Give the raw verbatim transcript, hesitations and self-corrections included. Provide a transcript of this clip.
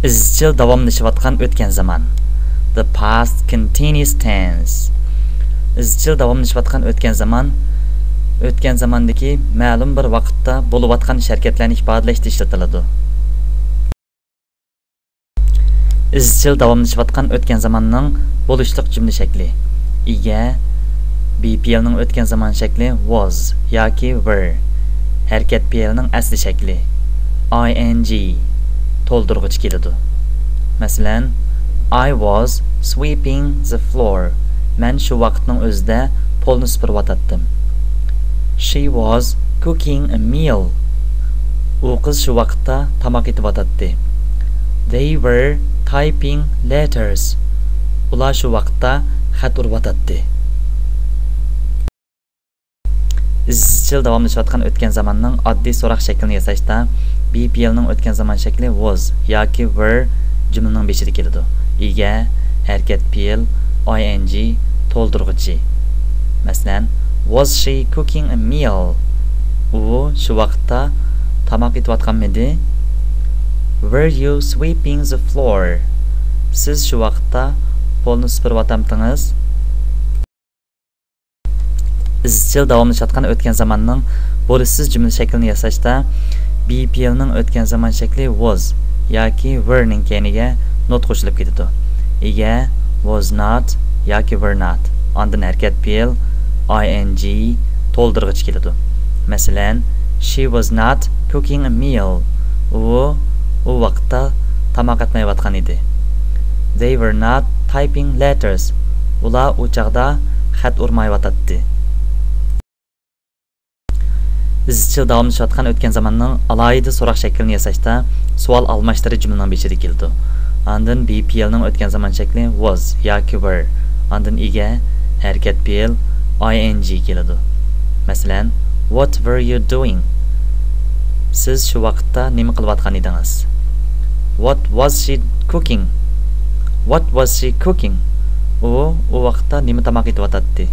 ئىزچىل داۋاملىشىۋاتقان ئۆتكەن زامان. The past continuous tense. ئىزچىل داۋاملىشىۋاتقان ئۆتكەن زامان ئۆتكەن زاماندىكى مەلۇم بىر ۋاقىتتا بولۇۋاتقان ئىش ھەرىكەتلەرنى ئىپادىلەشتە ئىشلىتىلىدۇ. ئىزچىل داۋاملىشىۋاتقان ئۆتكەن زاماننىڭ بولۇشلۇق جۈملە شەكلى. ئىگە، be پېئىلنىڭ ئۆتكەن زامان شەكلى was ياكى were، ھەرىكەت پېئىلنىڭ ئەسلى شەكلى، I N G، تولدۇرغۇچ كېلىدۇ. مەسىلەن، I was sweeping the floor. مەن شۇ ۋاقىتنىڭ ئۆزىدە پولنى سۈپۈرۈۋاتاتتىم. She was cooking a meal. ئۇ قىز شۇ ۋاقىتتا تاماق ئېتىۋاتاتتى. They were typing letters. ئۇلار شۇ ۋاقىتتا خەت ئۇرۇۋاتاتتى. ئىزچىل داۋاملىشىۋاتقان ئۆتكەن زاماننىڭ ئاددىي سوراق شەكلىنى ياساشتا، be پېئىلنىڭ ئۆتكەن زامان شەكلى was ياكى were جۈملىنىڭ بېشىدا كېلىدۇ. ئىگە، ھەرىكەت پېئىل، I N G، تولدۇرغۇچى. مەسىلەن، was she cooking a meal؟ ئۇ شۇ ۋاقىتتا تاماق ئېتىۋاتقانمىدى؟ Were you sweeping the floor؟ سىز شۇ ۋاقىتتا پولنى سۈپۈرۈۋاتامتىڭىز؟ ئىزچىل داۋاملىشىۋاتقان ئۆتكەن زاماننىڭ بولۇشسىز جۈملە شەكلىنى ياساشتا، be پېئىلنىڭ ئۆتكەن زامان شەكلى was ياكى were نىڭ كەينىگە not قوشۇلۇپ كېتىدۇ. ئىگە، was not ياكى were not. ئاندىن ھەرىكەت پېئىل، I N G، تولدۇرغۇچ كېلىدۇ. مەسىلەن، she was not cooking a meal. ئۇ ئۇ ۋاقىتتا تاماق ئەتمەيۋاتقان ئىدى. They were not typing letters. ئۇلار ئۇ چاغدا خەت ئۇرمايۋاتاتتى. ئىزچىل داۋاملىشىۋاتقان ئۆتكەن زاماننىڭ ئالاھىدە سوراق شەكلىنى ياساشتا، سوئال ئالماشتۇرۇش جۈملىنىڭ بېشىدا كېلىدۇ. ئاندىن be پېئىلنىڭ ئۆتكەن زامان شەكلى was ياكى were. ئاندىن ئىگە، ھەرىكەت پېئىل، I N G كېلىدۇ. مەسىلەن، What were you doing? سىز شۇ ۋاقىتتا نېمە قىلىۋاتقان ئىدىڭىز؟ What was she cooking? What was she cooking? ئۇ ئۇ ۋاقىتتا نېمە تاماق ئېتىۋاتاتتى؟